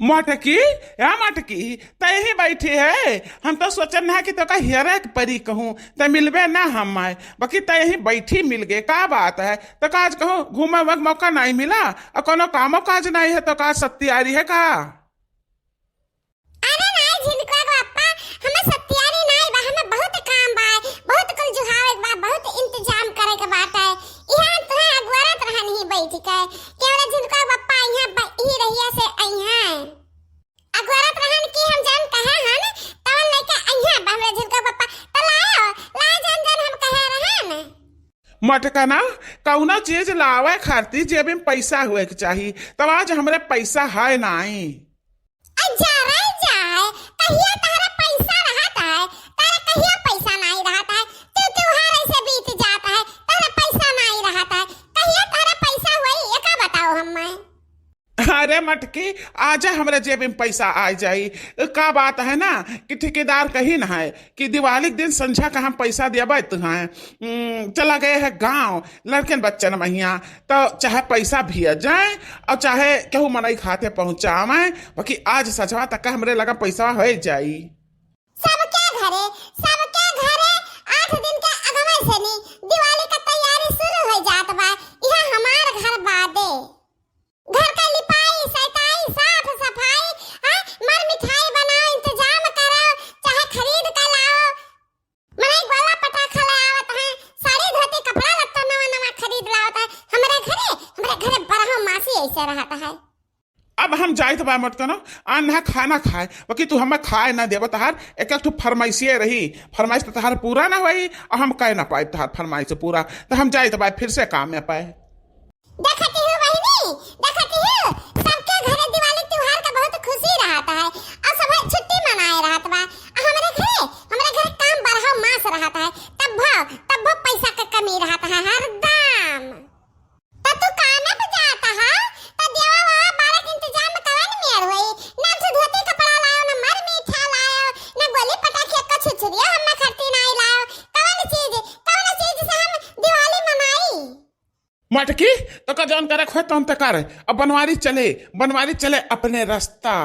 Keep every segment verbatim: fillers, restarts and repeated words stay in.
मटकी, ए मटकी, तै यहीं बैठी है? हम तो सोचन है कि तोका हेरे के परी कहूँ, तै मिलबे ना हम आए, बाकी तै यहीं बैठी मिल गए, का बात है? तोका आज कहूँ घूमे उमे के मौका नाहीं मिला, अउर कउनो कामो काज नाहीं है, तोका आज सत्यारी है का? अरे नाहीं झिनकुआ के पप्पा, हमें सत्यारी नाहीं बा, हमें बहुत काम बा, बहुत कुल जुहावे के बा, बहुत इंतजाम करे के बाटे। इहाँ तुहें अगोरत रहन ही बैठ के, केवल झिनकुआ के पप्पा इहाँ ब-, ई रहिया से अइहें। अगोरत रहन कि हम जउन कहे हन, तवन लइके अइहें अब हमरे झिनकुआ के पप्पा। त लायो, लायो जउन जउन हम कहे रहन। मटकना, कउनो चीज लावे खातिर जेबी में पैसा होए के चाही, तब आज हमरे पैसा है नाहीं। आ जा रे जा, कहिया तहरा पैसा रहत है, तहरा कहिया पैसा नाहीं रहत है, तू त्योहार ऐसे बीत जात है, तहरा पैसा नाहीं रहत है, कहिया तहरा पैसा होई, एका बताओ हम्मे। अरे मटकी, आजा हमरे जेब में पैसा आ जाई। का बात है ना कि ठेकेदार कहिन है कि दिवाली के दिन संझा का हम पैसा देबे तुहें। हम्म, चला गए है गाँव, लड़कन बच्चन महिया, तो चाहे पैसा भेज जाए अउर चाहे केहू मनई खाते पहुँचावे, बाकी आज सझवा तक हमरे लगा पैसा हो जाई। सबके घरे, सबके घरे आठ दिन के अगवे से नी दिवाली का तैयारी शुरू हो जात बा। इहाँ हमार घर बादे। घर का लिपाई, सैताई, साफ सफाई, हाँ, मर मिठाई बनाओ, इंतजाम करो, चाहे खरीद के लाओ। मनई गोला पटाखा ले आवत है, साड़ी धोती कपड़ा लत्ता नवा नवा खरीद लावत है। हमरे घरे, हमरे घरे बरहो मासी ऐसे रहत है। अब हम जाइत बा मटकनो, अन्हा खाना खाए, बाकी तू हमें खाए ना देबो। तहार एक एक ठो फरमाइशिए रही, फरमाइश तो तहार पूरा ना होई, अउर हम कह ना पाए तहार फरमाइश पूरा, तो हम जाइत बा फिर से काम में पाए। देखती हूँ बहिनी, देखती हूँ, सबके घरे दिवाली त्योहार का बहुत खुशी रहत है, अउर सब छुट्टी मनाए रहत बा। अउर हमरे घरे, हमरे घरे काम बरहो मास रहत है, तब भो, तब भो पैसा का कमी रहत है हरदम। त तू कामे पे जात हा, त देवा वहाँ बारह के इंतजाम कवन मेर होई? ना तू धोती कपड़ा लायो, ना मर मीठा लायो, ना गोली पटाखी का छुरछुरिया हम खरती नाई लायो। कवन चीज, कवन चीज से हम दिवाली मनाई? मटकी, तो का जौन करे खोए तौन ते कर। अब बनवारी चले, बनवारी चले अपने रास्ता।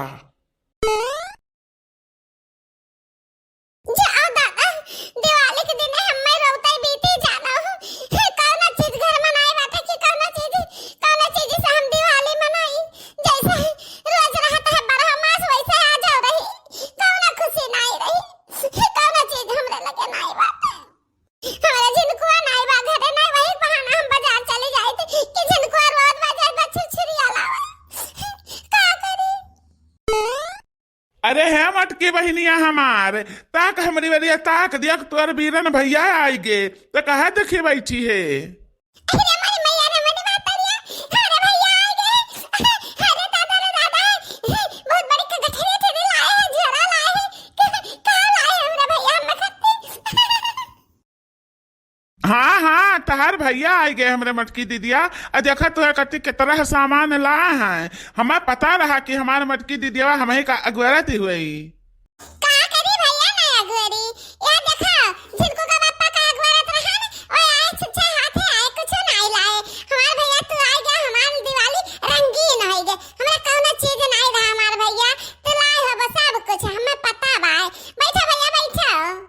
जाओ दादा, दिवाली के दिन हम्मे रोवते बीती जानो। कौनो चीज घर में नाई बाटे कि कौनो चीज, कौनो चीज से हम दिवाली मनाई। जैसे रोज रहत है बारह मास, वैसे आ जाओ रही। कौनो खुशी नाई रही, कौनो चीज हमरे लगे नाई बाटे। हमरा झिनकुआ नाई बा, घरे नाई, वही बहाना हम बाजार चली जाइत कि झिनकुआ रोज बाजार बा छुरछुरिया लावे। का करी? अरे हे मटकी बहिनिया हमार, ताक हमरी वरिया ताक, देख तोर बीरन भैया आइगे, त कहा देखी बैठी है। अरे मोरी मैया रे, मोरी मातरिया, अरे भैया आइगे, अरे दादा रे दादा, बहुत बड़ी क-, गठरी ठेरी लाए है, झोरा लाए है, का लाए है हमरे भैया, हम खत्ती। हाँ, हाँ, तहार भैया आइगे हमरे मटकी दीदिया। अ देखा तोहरे खातिर केतना सामान ला है। हमें पता रहा कि हमार मटकी दीदिया हमही का अगुवरत ही हुई। का करी भैया ना अगुवरी? या देखा, झिनकू का बापा का अगुवरत रहन, ओए आए छुच्छे हाथे आए, कुछो नाई लाए। हमार भैया तू आइगे, हमार दिवाली रंगीन होइगे। हमरा कौनो चीज नाई रहा हमार भैया, तू लाए हो बस सब कुछ, हमें पता बा। बैठो भैया, बैठो।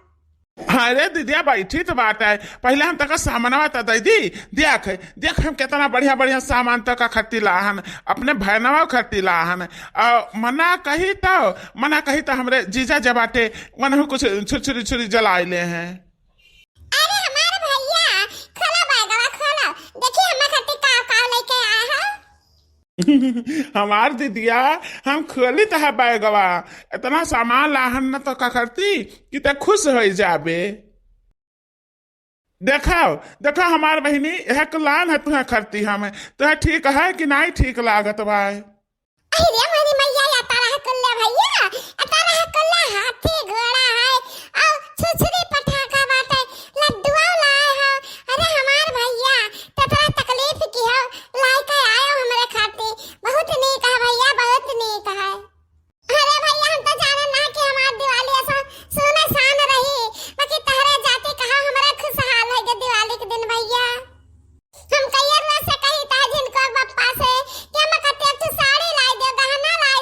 अरे दीदिया, बैठी तो बात है, पहले हम तका सामानवा तो दे दी। देख, देख, हम कितना बढ़िया बढ़िया सामान तका खरीदी लाहन, अपने भैनवा खरीदी लाहन। आ, मना कही तो, मना कही तो हमरे जीजा जब आटे, वनहु कुछ छुरछुरी छुरी जलाए ले हैं। अरे हमारे भैया, खोलो बैगवा, खोलो, देखिए हमारे खातिर का का लेके आए हो। हमार दीदिया, हम खोली तहा बैगवा, इतना सामान लाहन न तो का करती कि ते खुश हो जाबे। देखाओ, देखाओ हमार बहिनी, यह कुलान है तुहे खरती हम, तुहे ठीक है कि नाई ठीक लागत बा? अरे मोरी मैया, या तरह कुल्ला भैया, या तरह कुल्ला हाथी घोड़ा है, और छुछरी पटाखा बाटे, लड्डुआ लाए हो। अरे हमार भैया, ततरा तकलीफ की हो, लाइके आयो हमरे खातिर। बहुत नीक है भैया, बहुत नीक है। अरे भैया, हम तो जानन ना कि हमार दिवाली ऐसा सुनसान रही, बाकी तहरे जाति कहा हमरा खुशहाल है के दिवाली के दिन भैया। हम कइया रुआ से कही ता झिनकुआ बप्पा से कि हम कते एक ठो साड़ी लाई दे, गहना लाई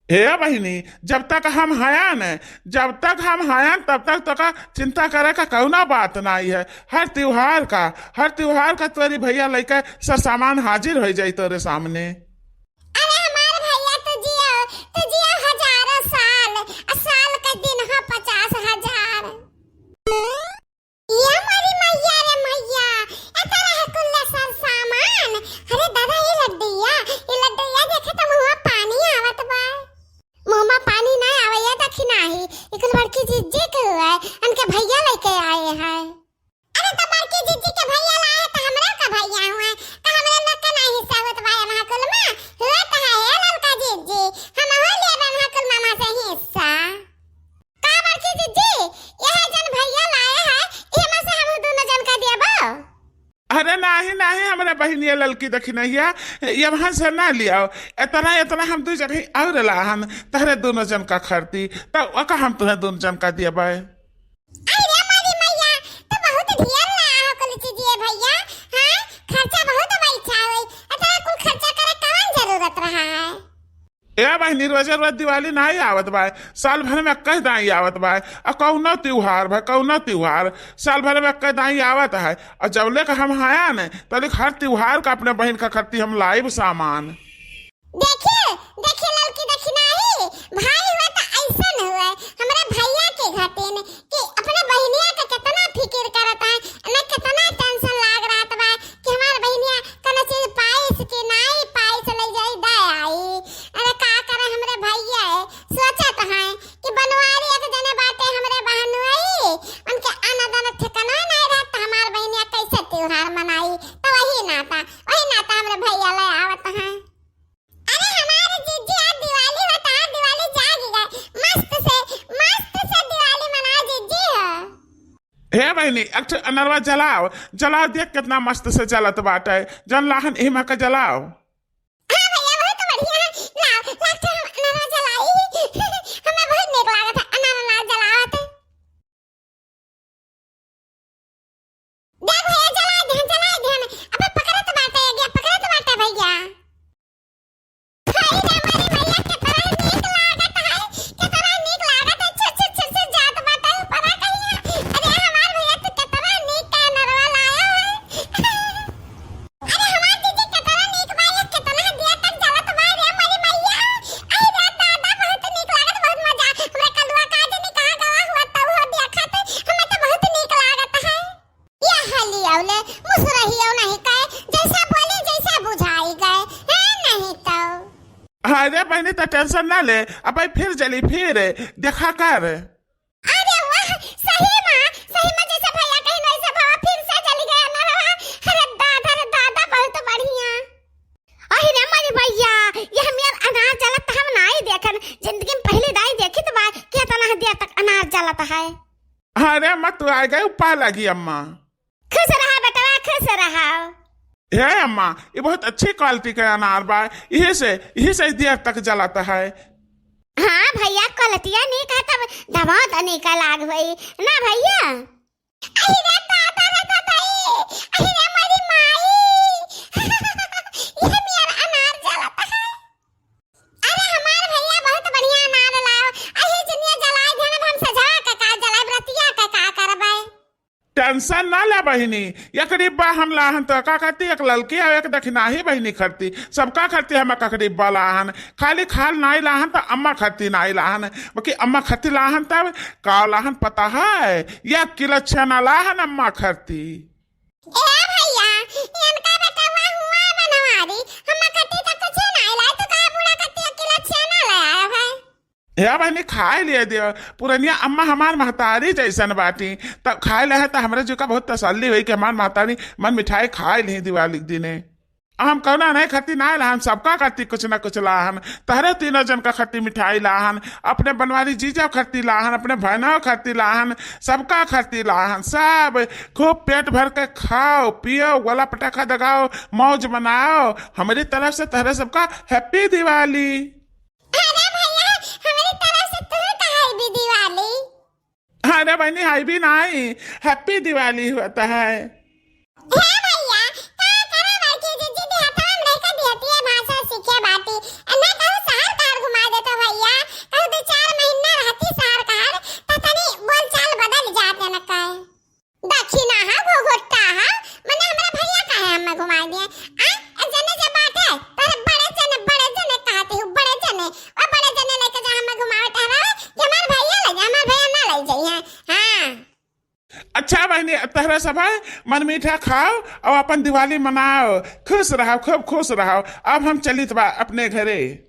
हे बहिनी, जब तक हम हयन, जब तक हम हयन, तब तक तोका चिंता करे का कउनो बात नाहीं है। हर त्योहार का, हर त्योहार का तोरी भइया लइके सरसामान हाजिर होइ जाई तोरे सामने। अरे हमार भइया, तू जियो, तू जियो हजारों साल, आ साल के दिन हो पचास हजार। ये मोरी मइया रे मइया, ए तरह कुल्ला सर सामान। अरे दादा, ये लड्डुइया, ये लड्डुइया देखे त मुँह पानी आवत बा। मुँह में पानी ना आवे, ये देखी नाही, ये कुल बड़की जिज्जी के हुए, उनके भइया लइके आए हैं। अरे तो बड़की जिज्जी के भइया लाए हैं तो हमरा का भइया हुए, तो हमरा लोग का ना हिस्सा होत बा एमा कुल में, हुए तो है, हे ललका जिज्जी, हम हो लेबे एमा कुल मामा से हिस्सा। का बड़की जिज्जी, यह जन भइया लाए हैं, एमा से हम दोनों जन का देबो? अरे नाही, नाही, हमरे बहिनिया ललकी दखिनहिया, ये वहाँ से ना लियाओ। इतना, इतना हम दुइ जगह और लाहन, तहरे दोनों जन का खरती, तब ओका हम तुहे दोनों जन का दिया बाय। अरे मोरी मइया, तो बहुत ढेर लाया हो कुल चीजिए भइया, हाँ, खर्चा बहुत बैठा होई, इतना कुल खर्चा करे कवन जरूरत रहा है? ए बहिनी, रोजे रोज दिवाली नाहीं आवत बाय, साल भर में कई दाई आवत बाय। आ कउनो त्योहार भा, कउनो त्योहार साल भर में कई दाई आवत है। और जब ले के हम हया ने, तब ले के हर त्योहार का अपने बहिन का खरती हम लाइब सामान। देखिए, देखिए ललकी दखिनाही, भाई हुए तो ऐसन हुए, हमरा भइया के घटिन कि अपने बहिनिया के कितना फिकिर करत है, एमे कितना tension लाग रहत बा कि हमार बहिनिया कउनो चीज पाइस कि नाई पाइस, ले जाई दे आई। अरे का करे हमरे भइया है, सोचत हैं कि बनवारी एक जने बाटे हमरे बहनोई, उनके आना जाना ठिकाना नाहीं रहत, तो हमार बहिनिया कैसे त्योहार मनाई? तो वही नाता, वही नाता हमरे भइया ले आवत हैं। अरे हमार जीजी, आज दिवाली होता है, दिवाली जागी गए, मस्त से, मस्त से दिवाली मनाओ जीजी हो। हे बहिनी, एक ठो अनरवा जलाओ, जलाओ, देख कितना मस्त से जलत बाटे। जन लाहन एमा का जलाओ। हाँ भइया, बहुत बढ़िया है। लाओ, लाओ, एक ठो हम अनरवा जलाई। हमें बहुत नीक लागत है अनार, अनार जलावत। देख भइया, जलाए देहन, जलाए देहन। अबे पकड़त बाटे, ये पकड़त बाटे भइया। हाय रे मोरी मइया, केतना नीक लागत है, केतना नीक लागत है, छुर, छुर, छुर, छुर जात बाटे ऊपरा कहिया। अरे हमार भइया, तू केतना नीक कैमरवा लाया है। अरे हमार जीजी, केतना नीक बा, ये केतना देर तक जलत बा रे मोरी मइया। अरे दादा, बहुत नीक लागत, बहुत मजा। हमरा कलुआ का जनी कहाँ गवा हुआ, तब हो देखत, हमें तो बहुत नीक लागत है। ये हली अउले मुसरही अउ नहीं कहे, जैसा बोले जैसा बुझाई गए, है नहीं तो। अरे बहिनी, त tension ना ले, अब फिर जली, फिर देखा कर। अरे वाह, सही मा, सही मा, जैसे भइया कहिन वैसे भवा फिर से जली गया ना रहा। अरे दादा, अरे दादा, बहुत बढ़िया। अरे मोरी भइया, ये हम यार अनार जलत हम नाई देखन, जिंदगी में पहली दाई देखी तो बा कि इतना देर तक अनार जलत है। अरे अम्मा, तू आ गए, उपा लगी अम्मा। खुश रहा बेटवा, खुश रहा। हे अम्मा, ये बहुत अच्छी quality का अनार बा, यही से, यही से देर तक जलत है। हाँ भइया, qualityया नीक है तब दवा तो नीक लाग होई ना भइया। अहि रे दादा रे दादाई, अहि रे मोरी माई, ये मेरा अनार जलत है। अरे हमार भइया बहुत बढ़िया अनार लाओ। अहि जनिया जलाए देहन, अब हम सजवा के का जलाए, रतिया के का करबे? Tension ना ले बहिनी, एक डिब्बा हम लाहन तो का करती, एक ललकी और एक दखिनाही बहिनी खरती, सबका खरती हम एक डिब्बा लाहन। खाली खाल नाई लाहन तो अम्मा खरती नाई लाहन, बाकी अम्मा खरती लाहन तब का लाहन पता है, एक किलो छेना लाहन अम्मा खरती। ए भइया, इनका बेटवा हुआ बनवारी, हम कत्ती तक कुछ ना लाए, तो का बूढ़ा कत्ती अकेला छेना ले आया है? हे बहिनी, खाए लिए दियो, पुरनिया अम्मा हमार महतारी जैसन बाटी, तब खाए ले है तो हमरे जो का बहुत तसल्ली हुई कि हमार महतारी मन मिठाई खाए ली दिवाली के दिने। हम कौना नहीं खाती ना लाहन, सबका खाती कुछ ना कुछ लाहन। तहरे तीनों जन का खाती मिठाई लाहन, अपने बनवारी जीजा खाती लाहन, अपने बहनों खाती लाहन, सबका खाती लाहन। सब खूब पेट भर के खाओ पियो, गोला पटाखा दगाओ, मौज मनाओ। हमारी तरफ से तहरे सबका happy दिवाली। अरे भइया, हमारी तरफ से तू कहा happy दिवाली। अरे बहिनी, happy नाई, happy दिवाली होता है। हे भइया, का करे बड़की जीजी, देहातवा में रह के देहतिये भाषा सीखे बाटी, ना कहूँ शहर तार घुमा देता भइया। आ गया। आ, ए जने जे बाटे, तोरे बड़े जने, बड़े जने कहती हूँ, बड़े जने। ओ बड़े जने लेके जा, हमें घुमावे टहरावे, कि हमार भैया ले जा, हमार भैया ना ले जाइए। हाँ। अच्छा बहिनी, तहरा सब है, मन मीठा खाओ और अपन दिवाली मनाओ, खुश रहो, खूब खुश रहो। अब हम चलित बा अपने घरे।